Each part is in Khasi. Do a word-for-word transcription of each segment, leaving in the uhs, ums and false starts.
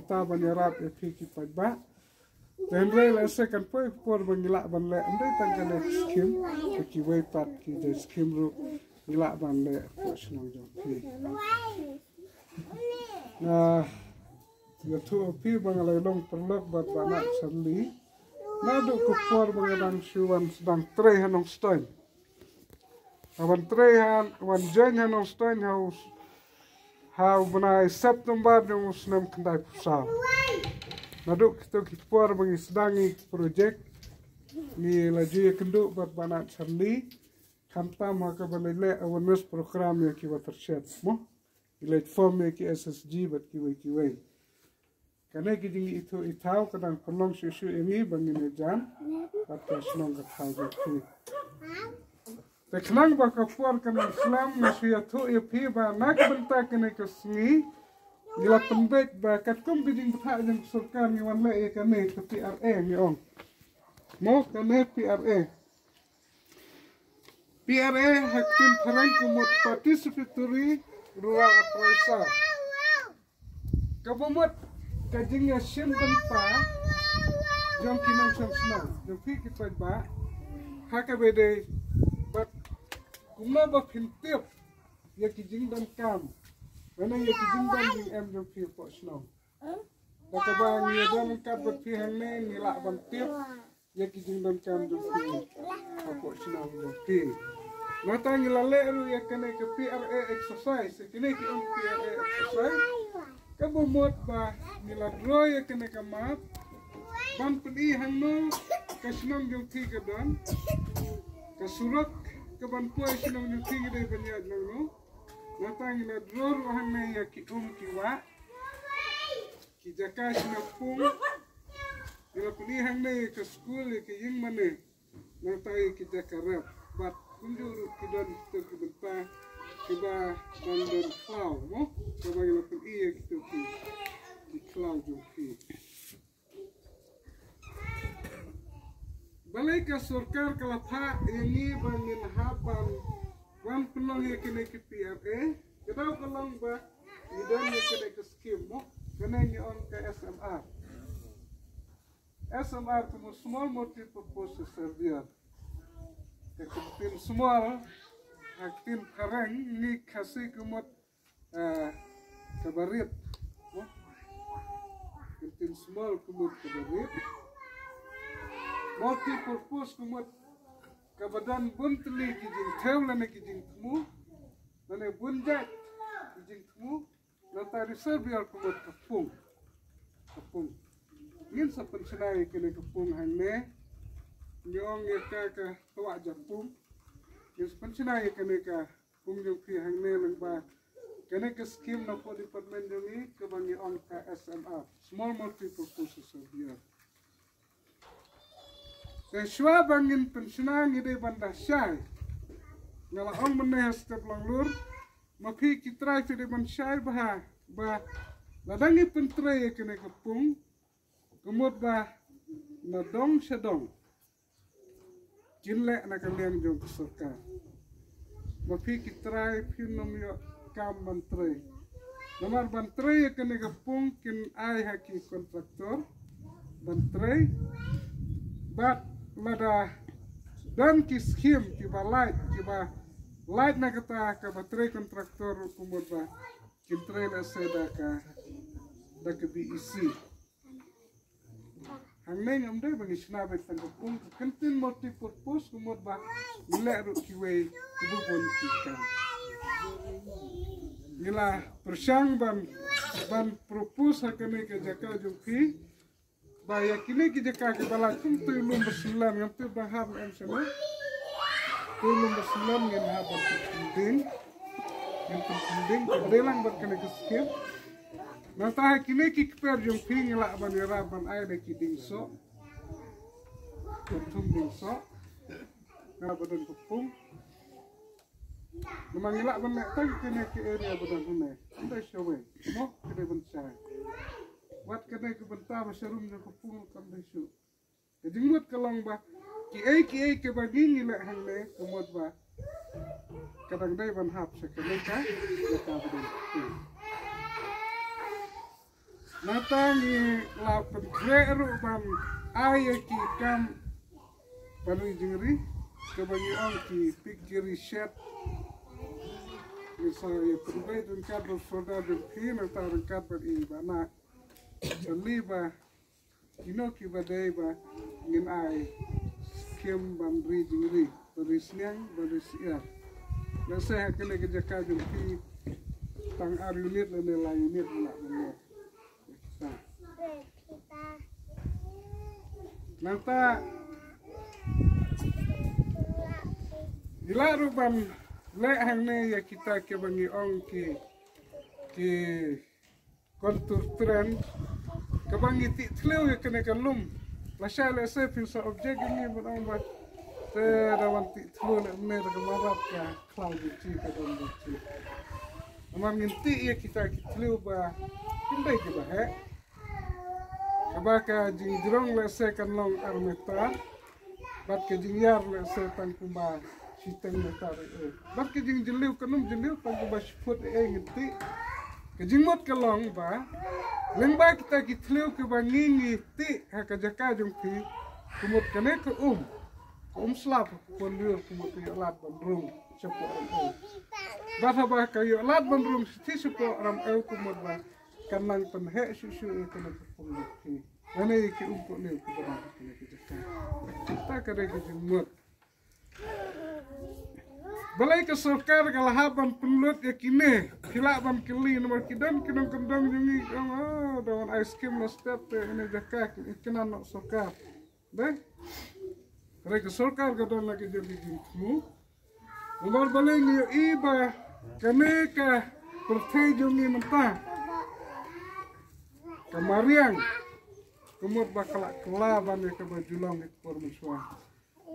Ta ban ïarap ïa phi ki paidbah. Te hynrei lehse kan poi ka por ba ngi lah ban leh, hynrei tang kane ka skim, te kiwei pat ki jait skim ruh ngi lah ban leh hapoh shnong jong phi. Nga ïathuh ïa phi ba nga la long paralok bad Bah Nat Shanli naduh ka por ba nga dang shu wan sdang trei ha Nongstoiñ. Nga wan trei ha, wan join ha Nongstoiñ ha u, ha u bnai September jong u snem khyndaiphew saw. Naduh kito ki por ba ngi sdang ïa ki project, ngi la ju ïakynduh bad Bah Nat Shanli, khamtam ha kaba la leh awareness program ïa ki watershed, mo? Ki leit form ïa ki S S G bad kiwei kiwei. Kane ki jingithuh ithaw ka dang pynlong shuh shuh ïa ngi ba ngin ïajan bad ka shnong ka thaw jong phi. Te khnang ba ka por kan ym slem, nga shu ïathuh ïa phi ba na ka bynta kane ka sngi ngi la pynbeit ba katkum ka jingbthah jong ka sorkar ngi wan leh ïa kane ka P R A ngi ong. Mo, kane P R A. P R A ha ka ktien phareng ka mut Participatory Rural Appraisal. Kaba mut ka jingïashim bynta jong ki nongshong shnong, jong phi ki paidbah, ha kaba dei bad kumno ba phin tip ïa ki jingdonkam lane ïa ki jingdon jingem jong phi hapoh shnong. Da kaba ngi ïadon ryngkat bad phi hangne ngi lah ban tip ïa ki jingdonkam jong phi hapoh shnong jong phi. Nangta ngi la leh ruh ïa kane ka P R A exercise, ïa kine ki ong P R A exercise. Kaba mut ba ngi la draw ïa kane ka map ban pyni hangno ka shnong jong phi ka don, ka surok kaban poi shnong jong phi ka dei ban ïaid nangno. Nangta ngi la draw ruh hangne ïa ki um ki wah, ki jaka shna pung. Ngi la pyni hangne ïa ka skul, ïa ka ïing mane, nangta ïa ki jaka rep. Bad kumjuh ruh ki don kito ki bynta kiba dang don khlaw, mo? Kaba ngi la pyni ïa kito ki, ki khlaw jong ki. Balei ka sorkar ka la phah ïa ngi ba ngin hap ban wan pynlong ïa kine ki P R A? Ka daw ka long ba ngi don ïa kane ka skim, mo, kane ngi ong ka S M R. S M R ka mut Small Multi-Purpose Reservoir. Ka ktien small ha ka ktien phareng, ngi Khasi ka mut, ah, kaba rit, mo? Ka ktien small ka mut kaba rit. Multi-purpose ka mut kaba don bun tylli ki jingthew lane ki jingthmu, lane bun jait ki jingthmu. Nangta reservoir ka mut ka pung. Ka pung. Ngin sa pynshna ïa kane ka pung hangne. Ngi ong ïa ka ka twah japung. Ngin sa pynshna ïa kane ka pung jong phi hangne lyngba kane ka skim na poh department jong ngi kaba ngi ong ka S M R, Small Multi-Purpose Reservoir. Te shuwa ba ngin pynshna ngi dei ban da shai. Nga la ong mynne ha step Longlur, ma phi ki trai phi dei ban shai bha ba lada ngi pyntrei ïa kane ka pung, ka mut ba na dong sha dong kin leh na ka liang jong ka sorkar. Ma phi ki trai phin ym ïoh kam ban trei. Namar ban trei ïa kane ka pung kin ai ha ki kontraktor ban trei. Bad lada don ki skim kiba lait, kiba lait na kata kaba trei kontraktor ruh ka mut ba kin trei lehse da ka, da ka B E C. Hangne ngam dei ba ngi shna beit tang ka pung, ka ktien multi-purpose ka mut ba ngi leh ruh kiwei kiba bun ki kam. Ngi la pyrshang ban, ban propose ha kane ka jaka jong phi ba ïa kine ki jaka kiba la kum Tuilum ba Synlan, ngam tip ba hap em shano. Tuilum ba Synlan ngin hap ban pynpynding. Ngin pynpynding, ka dei lang bad kane ka skim. Nangta ha kine ki kper jong phi ngi lah ban ïarap ban ai da ki dieng soh. Ki thung dieng soh. Nga ba don ka pung. Namar ngi lah ban leh tang kane ka area ba don hangne. Ym dei shawei. Mo, ka dei ban shai. Wat ka dei ka bynta ba sharum jong ka pung kam dei shuh. Ka jingmut ka long ba kiei kiei kiba ngi ngi leh hangne ka mut ba ka dang dei ban hap sha kane ka jaka ba dang. Nangta ngi la pynkhreh ruh ban ai ïa ki kam ban ri jingri, kaba ngi ong ki piggery shed. Ngi sa ïa pynbeit ryngkat bad u sordar jong phi, nangta ryngkat bad i Bah Nah. Sa li ba kino kiba dei ba ngin ai skim ban ri jingri, ban ri sniang, ban ri syiar. Lehse ha kane ka jaka jong phi tang ar unit lane lai unit lah ban ïoh. Nangta ngi lah ruh ban leh hangne ïa kita kiba ngi ong ki, ki contour trench, kaba ngi tih thliew ïa kane ka lum. Lashai lehse phin sa object ïa ngi ban ong ba te da wan tih thliew leh mynne da ka marat ka khlaw jong ki, ka don jong ki. Namar ngin tih ïa kita ki thliew ba kim dei kiba heh. Kaba ka jingjrong lehse kan long ar meter, bad ka jingïar lehse tang kumba shiteng meter eh. Bad ka jingjylliew kan ym jylliew tang kumba shi phut eh, ngin tih. Ka jingmut ka long ba lyngba kita ki thliew kiba ngi ngi tih ha ka jaka jong phi, ka mut kane ka um, ka um slap, ka pynlur, ka mut ka ïoh lad ban rung shapoh ram ew. Bad haba ka ïoh lad ban rung shathie shapoh ram ew, ka mut ba kan nang pynheh shuh shuh ïa kane ka pung jong phi. Lane ïa ki um pule kiba don ha kane ka jaka. Ta ka dei ka jingmut. Balei ka sorkar ka la hap ban pynlut ïa kine? Phi lah ban kylli namar ki don ki nongkyndong jong ngi ki ong, oh, da wan ai skim la step te ine jaka ki kynnoh sorkar. Dei? Balei ka sorkar ka don la ka jong ka jingthmu? Namar balei ngi ïohi ba kane ka pyrthei jong ngi mynta ka mariang, ka mut ba ka la kylla ban ïa kaba ju long ïa ka por mynshuwa.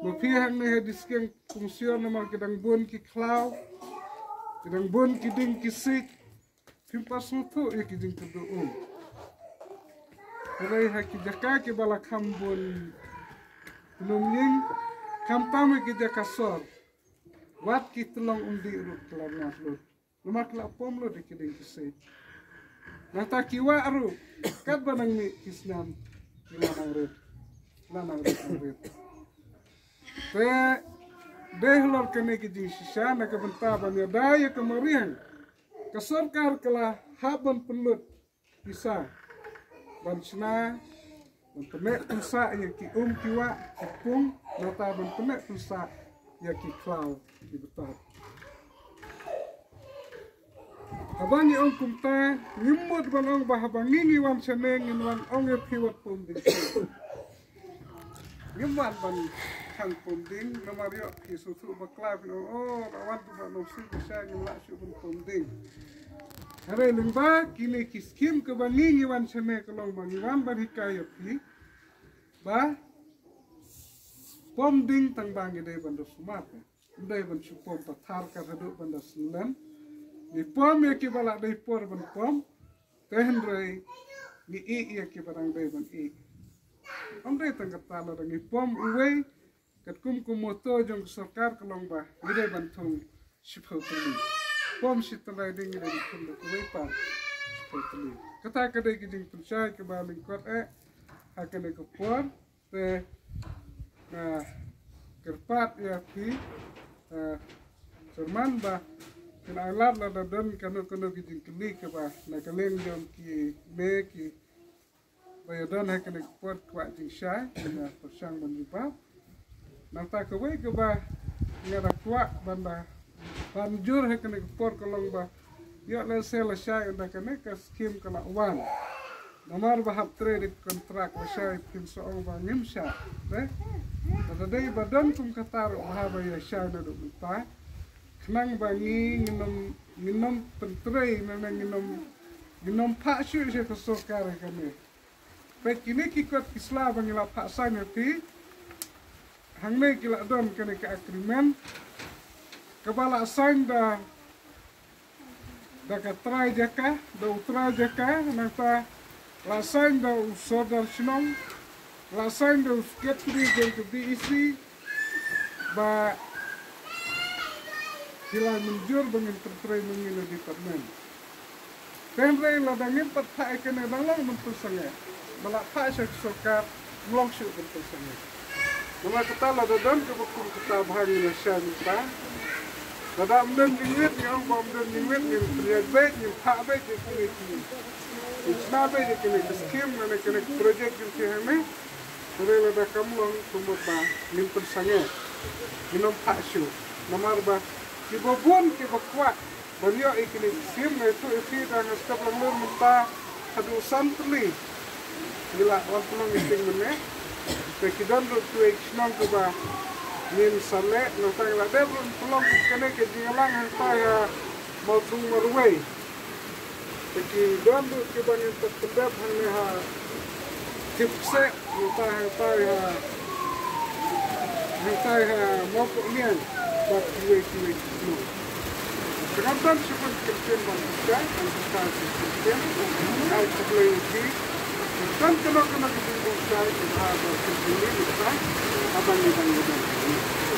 Ma phi hangne ha District Commission namar ki dang bun ki khlaw, ki dang bun ki dieng ki siej, phim pat sngewthuh ïa ki jingkyrduh um. Hynrei ha ki jaka kiba la kham bun hnub ïing, khamtam ha ki jaka sor, wat ki tyllong umdih ruh ki la ngat lut. Namar ki la pom lut ïa ki dieng ki siej. Nangta ki wah ruh, katba nang mih ki snem, ki la nang rit, la nang rit, nang rit. Te dei halor kane ka jingshisha na ka bynta ban ïada ïa ka mariang, ka sorkar ka la hap ban pynlut pisa ban shna, ban pynneh pynsah ïa ki um ki wah ki pung, nangta ban pynneh pynsah ïa ki khlaw ki btad. Haba ngi ong kumta, ngim mut ban ong ba haba ngi ngi wan shane ngin wan ong ïa phi wat pom dieng. Ngim wan ban khang pom dieng, namar ïoh phi sngewthuh bakla, phi ong, oh, la wan tu ba nongsiej ba shai, ngim lah shuh ban pom dieng. Hynrei lyngba kine ki skim kaba ngi ngi wan shane ka long ba ngi wan ban hikai ïa phi ba pom dieng tang ba ngi dei ban da sumar. Ym dei ban shu pom pathar kat haduh ban da sngewlem. Ngi pom ïa kiba la dei por ban pom, te hynrei ngi ïeh ïa kiba dang dei ban ïeh. Ym dei tang kata, lada ngi pom uwei, katkum ka motto jong ka sorkar ka long ba ngi dei ban thung shiphew tylli. Pom shi tyllai dieng, ngi dei ban thung da kawei pat shiphew tylli. Kata ka dei ka jingpynshai kaba lyngkot eh ha kane ka por. Te nga kyrpad ïa phi, eh, Chairman, ba phin ai lad lada don kano kano ki jingkylli kaba na ka liang jong kine kiba ïadon ha kane ka por, kwah jingshai, nga pyrshang ban jubab. Nangta kawei kaba nga da kwah ban da ban jur ha kane ka por ka long ba ïoh lehse lashai ynda kane ka skim ka la wan, namar ba hap trei da ka kontrak, lashai phin sa ong ba ngim shah. Te lada dei ba don kum kata ruh, bha ba ïa shai naduh mynta, khnang ba ngi ngin ym, ngin ym pyntrei, ne ngin ym, ngin ym phah shuh sha ka sorkar ïa kane. Peit kine ki kot ki sla ba ngi la phah sign ha phi. Hangne ki la don kane ka agreement kaba la sign da, da ka trai jaka, da u trai jaka, nangta la sign da u sordar shnong, la sign da u secretary jong ka B E C, ba ki la mynjur ba ngin pyntrei ma ngi na department. Te hynrei lada ngim pat phah ïa kane dang long ban pynsangeh. Ba la phah sha ka sorkar, long shuh ban pynsangeh. Namar kata lada don kaba kum kata ba ngin ïa shah mynta. Lada ym don jingwit, ngi ong ba ym don jingwit, ngin pynïaid beit, ngin phah beit ïa kine ki, ngin shna beit ïa kine ki skim, lane kine ki project jong ki hangne. Hynrei lada kam long, kumno ba ngin pynsangeh, ngin ym phah shuh. Namar ba kiba bun kiba kwah ban ïoh ïa kine ki skim, nga ïathuh ïa phi da nga step lang lur mynta haduh san tylli ngi la wan pynlong ïa kine mynne. Te ki don ruh kiwei ki shnong kiba ngin sa leh, nangta ngi la dep ruh pynlong kane ka jingïalang hangtai ha Mawthung Marwei. Te ki don ruh kiba ngin pat pyndep hangne ha Thiepkseh, nangta hangtai ha, hangtai ha Mawkmyniang bad kiwei kiwei ki shnong. Te ngam don shuh ban kyntien ban pynshai, ban pynshai ban kyntien. Ai khublei ïa phi. Don kano kano ki jingbymshai kiba ha ban kyntien mynta. Haba ngi dang ïa don.